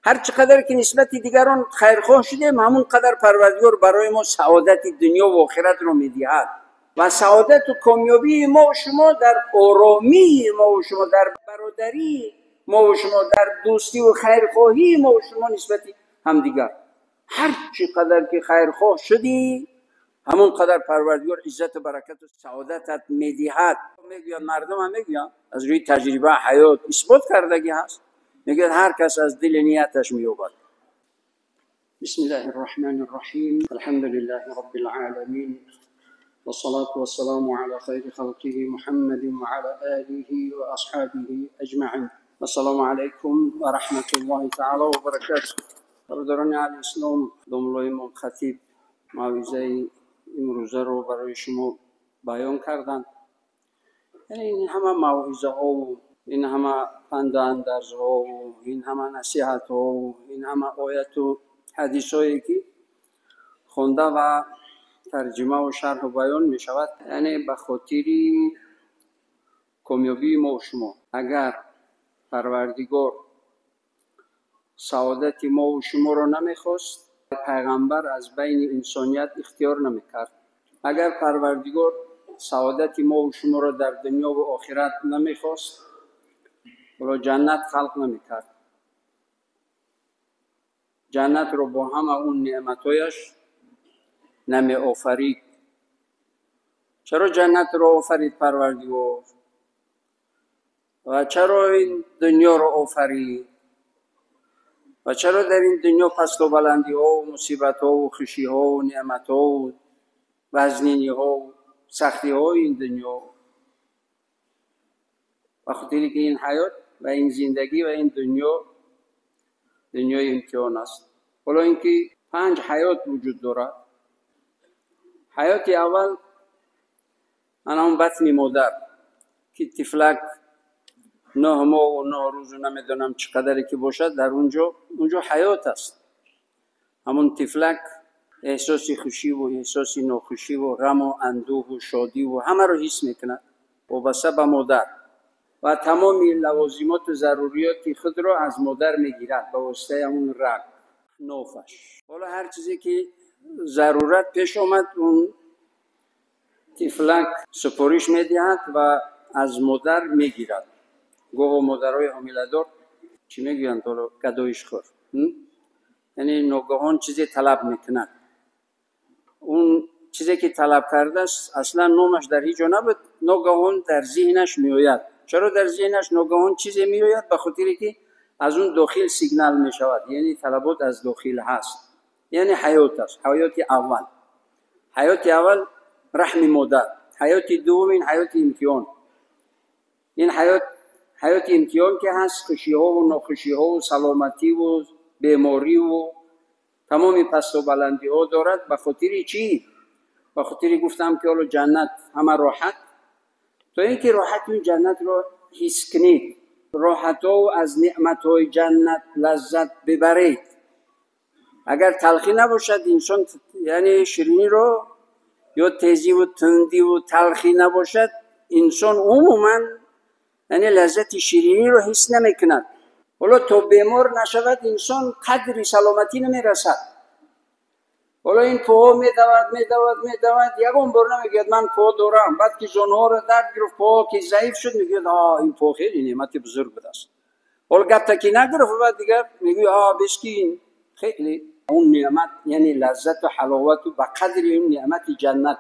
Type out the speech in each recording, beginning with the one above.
هر چقدر که نسبت دیگران خیرخواه شدیم، همون قدر پروردگار برای ما سعادت دنیا و آخرت رو میدهد. و سعادت و کامیابی ما و شما در آرامی ما و شما، در برادری ما و شما، در دوستی و خیرخواهی ما و شما نسبت همدیگر. هر چقدر که خیرخواه شدی، همون قدر پروردگار عزت و برکت و سعادتت میدهد. میگوید مردم هم میگویند از روی تجربه حیات اثبات کردگی هست، میگوید هر کس از دل نیتش مییابد. بسم الله الرحمن الرحیم. الحمد لله رب العالمین والصلاة والسلام على خير خلقه محمد وعلى آله وأصحابه أجمعين. السلام علیکم و رحمت الله تعالی و برکاته. برادران اهل اسلام، دملای امام خطیب موعظه امروزه رو برای شما بیان کردن. یعنی این همه موعظه ها و این همه پند و اندرز ها و این همه نصیحت ها و این همه آیت و حدیث هایی که خونده و ترجمه و شرح و بیان می شود، یعنی به خاطر کامیابی ما و شما. اگر پروردگار سعادت ما و شما را نمیخواست، پیغمبر از بین انسانیت اختیار نمیکرد. اگر پروردگار سعادت ما و شما را در دنیا و آخرت نمیخواست، را جنت خلق نمیکرد. جنت را با همه اون نعمتهایش نمی آفرید. چرا جنت را آفرید پروردگار؟ و چرا این دنیا را آفرید؟ و چرا در این دنیا پست و بلندی ها و مصیبت ها و خوشی ها و نعمت ها و وزنینی ها و سختی ها این دنیا؟ و خاطری که این حیات و این زندگی و این دنیا دنیای امتحان است. حالا اینکه 5 حیات وجود دارد. حیات اول اون بطن مادر که طفلک 9 ماه و 9 روز و نمیدونم چقدری که باشد، در اونجا حیات است. همون طفلک احساس خوشی و احساس ناخوشی و غم و اندوه و شادی و همه رو حس میکند وابسته به مادر، و تمام لوازمات و ضروریات خود را از مادر میگیرد به واسطه اون رگ نافش. حالا هر چیزی که ضرورت پیش آمد، اون طفلک سپارش میدهد و از مادر میگیرد. گوه مادرای حامله‌دار چی میگویند؟ حالا گدایش خور، یعنی ناگهان چیزی طلب میکند. اون چیزی که طلب کرده است اصلا نامش در هیچ جا نبود، ناگهان در ذهنش میآید. چرا در ذهنش ناگهان چیزی میآید؟ به خاطر که از اون داخل سیگنال میشود، یعنی طلبات از داخل هست، یعنی حیات است. حیات اول، حیات اول رحم مادر. حیات دوم این حیات امتحان. این حیات امتحان که هست، خوشی ها و ناخوشی ها و سلامتی و بیماری و تمام پست و بلندی ها دارد. به خاطر چی؟ به خاطر گفتم که حالا جنت همه راحت، تا اینکه راحت این جنت را حس کنید، راحت ها و از نعمت های جنت لذت ببرید. اگر تلخی نباشد انسان، یعنی شیرینی رو یا تیزی و تندی و تلخی نباشد، انسان عموما یعنی لذت شیرینی رو حس نمیکند. حالا تا بیمار نشود انسان قدر سلامتی نمیرسد. حالا این پاها میدود میدود میدود، یکم بار نمیگوید من پا دارم. بعد که زانوها رو درد گرفت، پاها که ضعیف شد، میگوید آه این پا خیلی نعمت بزرگ بوده است. حالا گپ که نگرفت، بعد دیگه میگوید آه بسکین خیلی اون نعمت، یعنی لذت و حلاوت و به قدر این نعمت جنت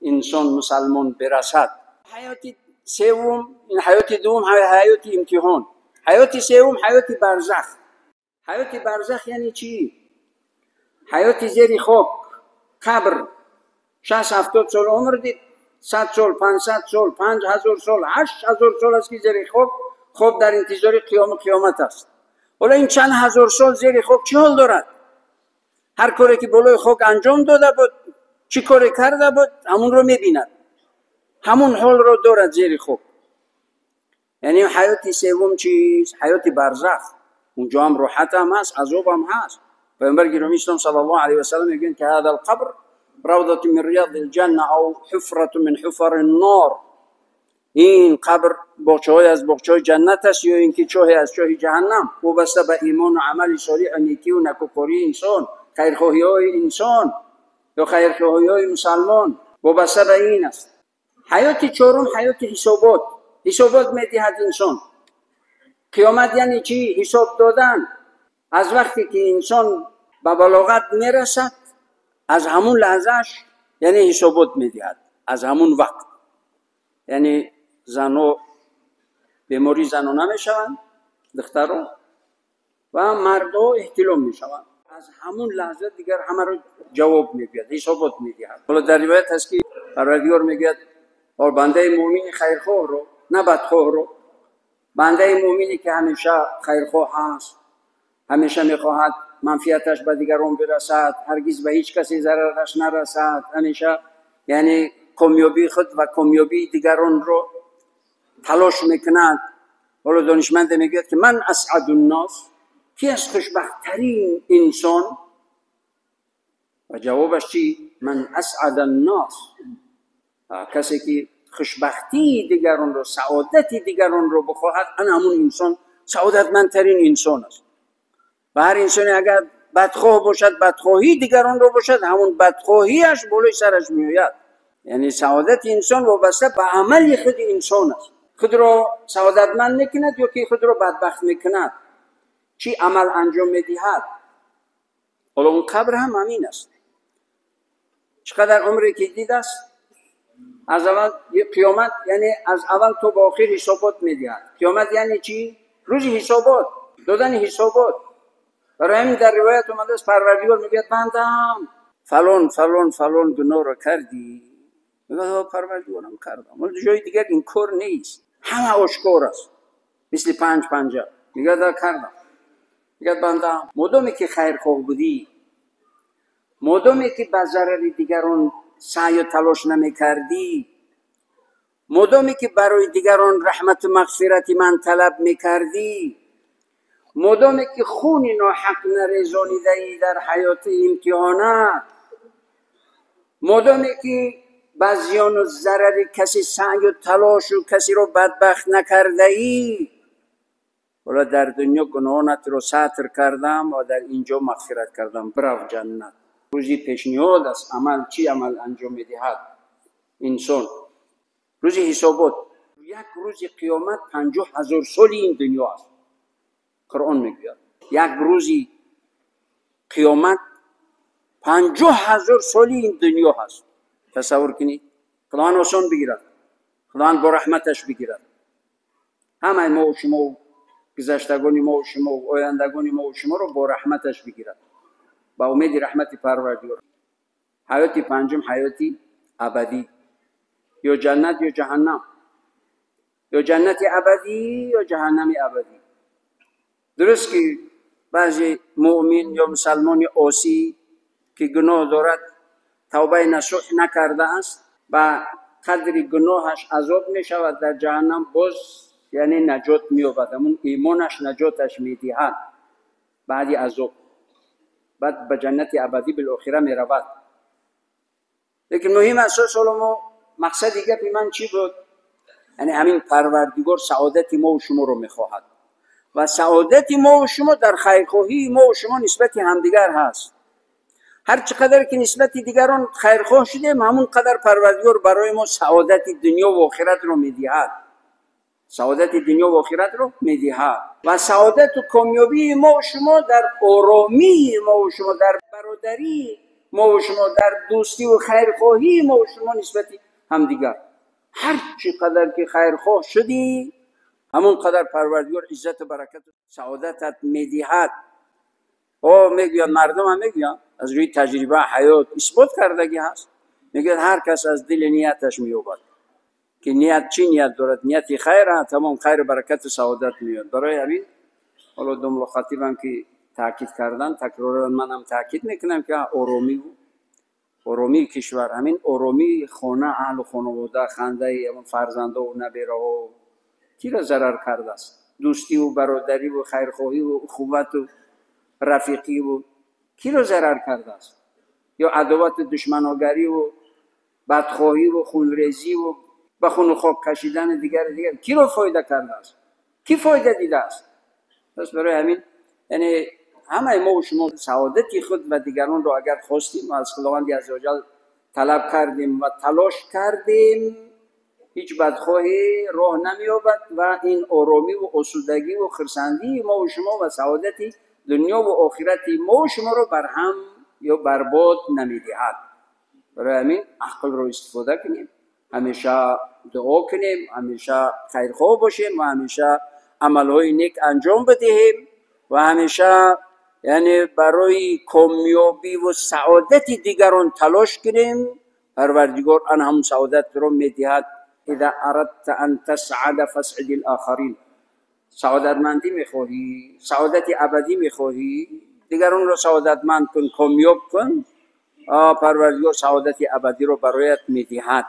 انسان مسلمان برسد. حیات سوم، این حیات دوم حیات امتحان. حیات سوم حیات برزخ. حیات برزخ یعنی چی؟ حیات زیر خاک، قبر. 60-70 سال عمر دید، 100 سال، 500 سال، 5000 سال، 8000 سال است که زیر خاک، خواب در انتظار قیام قیامت است. حالا این چند هزار سال زیر خاک چه حال دارد؟ هر کاری که بالای خاک انجام داده بود، چی کاری کرده بود، همون رو میبیند، همون حال رو دارد زیر خاک. یعنی حیات سوم چیز؟ حیات برزخ. اونجا هم راحت هم هست، عذاب هم هست. پیامبر گرامی اسلام صلی الله علیه و سلم میگن که هذا القبر روضة من ریاض الجنة او حفرة من حفر النار. این قبر боғчаҳое аз боғчаҳои ҷаннат аст ё ин ки чоҳе аз чоҳи ҷаҳаннам, вобаста ба имон ва амали солеҳ ва некӣ ва накӯкории инсон, хайрхоҳиҳои инсон ё хайрхоҳиҳои мусалмон вобаста ба ин аст. Ҳаёти чорум ҳаёти ҳисобот. Ҳисобот медиҳад инсон. Қиёмат яъне чӣ? Ҳисоб додан. Аз вақте ки инсон ба балоғат мерасад, аз ҳамун лаҳзааш яъне ҳисобот медиҳад, аз ҳамун вақт. Яъне занҳо бемории занона мешаванд, духтаро, ва мардҳо эҳтилом мешаванд. Аз ҳамун лаҳза дигар ҳамаро ҷавоб мегӯяд, ҳисобот медиҳад. Ҳоло дар ривоят ҳаст ки Парвардигор мегӯяд бандаи муъмини хайрхоҳро, на бадхоҳро, бандаи муъмине ки ҳамеша хайрхоҳ ҳаст, ҳамеша мехоҳад манфиаташ ба дигарон бирасад, ҳаргиз ба ҳеҷ касе зарараш нарасад, ҳамеша яъне комёбии худ ва комёбии дигаронро талош мекунад. Ҳоло донишманде мегӯяд ки ман асъаду ннос, ки аст хушбахттарин инсон? Ва ҷавобаш чӣ? Ман асъада ннос, касе ки хушбахтии дигаронро, саодати дигаронро бихоҳад, ана ҳамун инсон саодатмандтарин инсон аст. Ва ҳар инсоне агар бадхоҳ бошад, бадхоҳии дигаронро бошад, ҳамун бадхоҳиаш болои сараш меояд. Яъне саодати инсон вобаста ба амали худи инсон аст. Худро саодатманд мекунад ё ки худро бадбахт мекунад, чӣ амал анҷом медиҳад. Ҳоло он қабр ҳам ҳамин аст. Чӣ қадар умре ки дидааст, аз аввал қиёмат, яъне аз аввал то ба охир ҳисобот медиҳад. Қиёмат яъне чӣ? Рӯзи ҳисобот, додани ҳисобот. Барои ҳамин дар ривоят омадааст, Парвардигор мегӯяд бандам фалон фалон фалон гуноҳро кардӣ? Мегӯяд Парвардигорам кардам. Ҳоло ҷои дигар ин кор нест, ҳама ошкор аст, мисли панҷ панҷа. Мегӯяд кардам. Мегӯяд бандам модоме ки хайрхоҳ будӣ, модоме ки ба зарари дигарон саъю талош намекардӣ, модоме ки барои дигарон раҳмату мағфирати ман талаб мекардӣ, модоме ки хуни ноҳақ нарезонидаӣ дар ҳаёти имтиҳонат, модоме ки ба зиёну зарари касе саъю талошу касеро бадбахт накардаӣ, ҳоло дар дунё гуноҳонатро сатр кардам ва дар инҷо мағфират кардам, бирав ҷаннат. Рӯзи пешниҳод аст, амал чӣ амал анҷом медиҳад инсон. Рӯзи ҳисобот. Як рӯзи қиёмат 50 000 соли ин дунё аст. Қуръон мегӯяд як рӯзи қиёмат 50 000 соли ин дунё ҳаст. Тасаввур кунед, Худованд осон бигирад, Худованд бо раҳматаш бигирад ҳамаи мо шумо, гузаштагони мо шумо, ояндагони мо шуморо бо раҳматаш бигирад, ба умеди раҳмати Парвардигор. Ҳаёти панҷум ҳаёти абадӣ, ё ҷаннат ё ҷаҳаннам, ё ҷаннати абадӣ ё ҷаҳаннами абадӣ. Дуруст ки баъзе муъмин ё мусалмони осӣ ки гуноҳ дорад, тавбаи насӯҳ накардааст, ба қадри гуноҳаш азоб мешавад дар ҷаҳаннам, боз яъне наҷот меёбад, ҳамун имонаш наҷоташ медиҳад баъди азоб, баъд ба ҷаннати абадӣ билохира меравад. Лекин муҳим асос ҳоло мо мақсади гапи ман чӣ буд? Яъне ҳамин Парвардигор саодати мову шуморо мехоҳад ва саодати мову шумо дар хайрхоҳии мову шумо нисбати ҳамдигар ҳаст. Ҳар чӣ қадар ки нисбати дигарон хайрхоҳ шудем, ҳамун қадар Парвардигор барои мо саодати дунё ва охиратро медиҳад. Саодати дунё ва охиратро медиҳад. Ва саодату комёбии мову шумо дар оромии мову шумо, дар бародарии мову шумо, дар дӯстиву хайрхоҳии мову шумо нисбати ҳамдигар. Ҳар чӣ қадар ки хайрхоҳ шудӣ, ҳамун қадар Парвардигор иззату баракату саодатат медиҳад. Мегӯяд мардум ҳам мегӯянд, аз рӯи таҷриба ҳаёт исбот кардагӣ ҳаст. Мегӯяд ҳар кас аз дили нияташ меёбад ки ният чӣ ният дорад, нияти хайр, тамом хайру баракату саодат меояд. Барои ҳамин ҳоло домло хатибам ки таъкид кардан, такроран манам таъкид мекунам ки оромии кишвар, ҳамин оромии хона, аҳлу хонавода, хандаи фарзандову набераҳо киро зарар кардааст? Дӯстиву бародариву хайрхоҳиву ухуввату рафиқиву киро зарар кардааст? Ё адовату душманогариву бадхоҳиву хунрезиву به خون و خاک کشیدن دیگر دیگر کی رو فایده کرده است؟ کی فایده دیده است؟ پس برای همین یعنی همه ما و شما سعادتی خود و دیگران رو اگر خواستیم و از خداوند عزوجل طلب کردیم و تلاش کردیم، هیچ بدخواهی راه نمی‌یابد و این آرامی و آسودگی و خرسندی ما و شما و سعادتی دنیا و آخرتی ما و شما رو برهم یا برباد نمی‌دهد. برای همین عقل رو استفاده کنیم، همیشه دعا کنیم، همیشه خیرخواه باشیم و همیشه عملهای نیک انجام بدهیم و همیشه یعنی برای کامیابی و سعادت دیگران تلاش کنیم. پروردگار آن هم سعادت رو میدهد. اذا اردت ان تسعد فاسعد الاخرین. سعادتمندی میخواهی، سعادت ابدی میخواهی، دیگران رو سعادتمند کن، کامیاب کن، پروردگار سعادت ابدی رو برایت میدهد.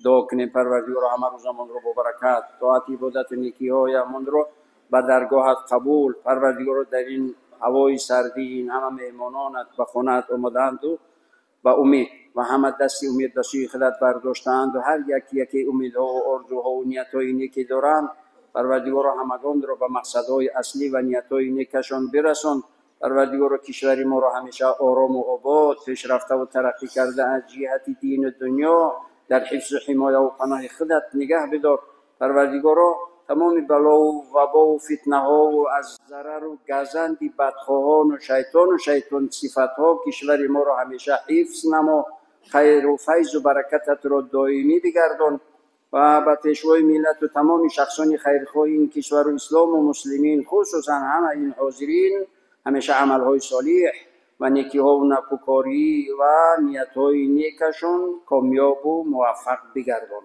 دعا کنیم پروردگار همه روزمان رو با برکت، طاعت، عبادت و نیکی هایمان رو به درگاهت قبول. پروردگار در این هوای سردی این همه مهمانانت به خانه‌ات آمدند و به امید و همه دست امید به سوی خودت برداشتند و هر یک یکی امیدها و آرزوها و نیت‌های نیکی دارند. پروردگار همگان را به مقصدهای اصلی و نیت‌های نیکشان برسان. پروردگار کشور ما را همیشه آرام و آباد، پیشرفته و ترقی کرده از جهت دین و دنیا در حفظ و حمایه و پناه خودت نگه بدار. پروردگارا تمام بلا و وبا و فتنه ها و از ضرر و گزند بدخواهان و شیطان و شیطان صفت ها کشور ما را همیشه حفظ نما. خیر و فیض و برکتت را دائمی بگردان و به پیشوای ملت و تمام شخصان خیرخواه این کشور و اسلام و مسلمین، خصوصا همه این حاضرین، همیشه عملهای صالح و نیکی‌ها و نکوکاری و نیت‌های نیکشون کامیاب و موفق بگردان.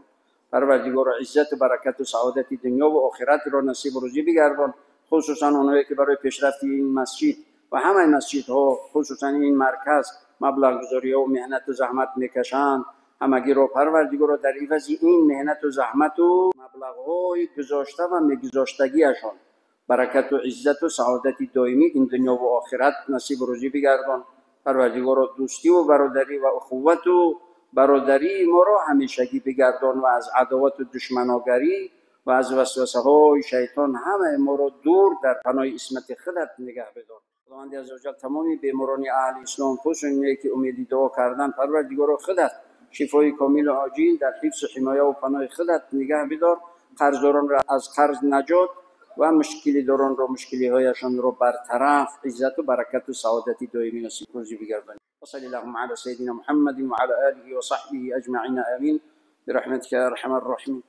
پروردگار عزت و برکت و سعادت دنیا و آخرت را نصیب روزی بگردان، خصوصا آنهایی که برای پیشرفت این مسجد و همه مسجدها، خصوصا این مرکز، مبلغ گذاری و مهنت و زحمت میکشند. همگی را پروردگار در عوض این مهنت و زحمت و مبلغ‌های گذاشته و میگذاشتگیشان برکت و عزت و سعادت دائمی این دنیا و آخرت نصیب روزی بگردان. پروردگار دوستی و برادری و اخوت و برادری ما را همیشگی بگردان و از عداوت و دشمناگری و از وسوسه های شیطان همه ما را دور در پناه عصمت خودت نگه بدار. خداوند عزوجل تمام بیماران اهل اسلام، خصوصا اینایی که امیدی دعا کردن، پروردگار خودت شفای کامل و عاجل در حفظ و حمایه و پناه خودت نگه بدار. قرضداران را از قرض نجات و مشکلی داران را مشکلی هایشان را برطرف، عزت و برکت و سعادت دائمی نصیب روزی بگردانی. وصلی اللهم علی سیدنا محمد و علی آله و صحبه اجمعین، آمین برحمتک یا ارحم الراحمین.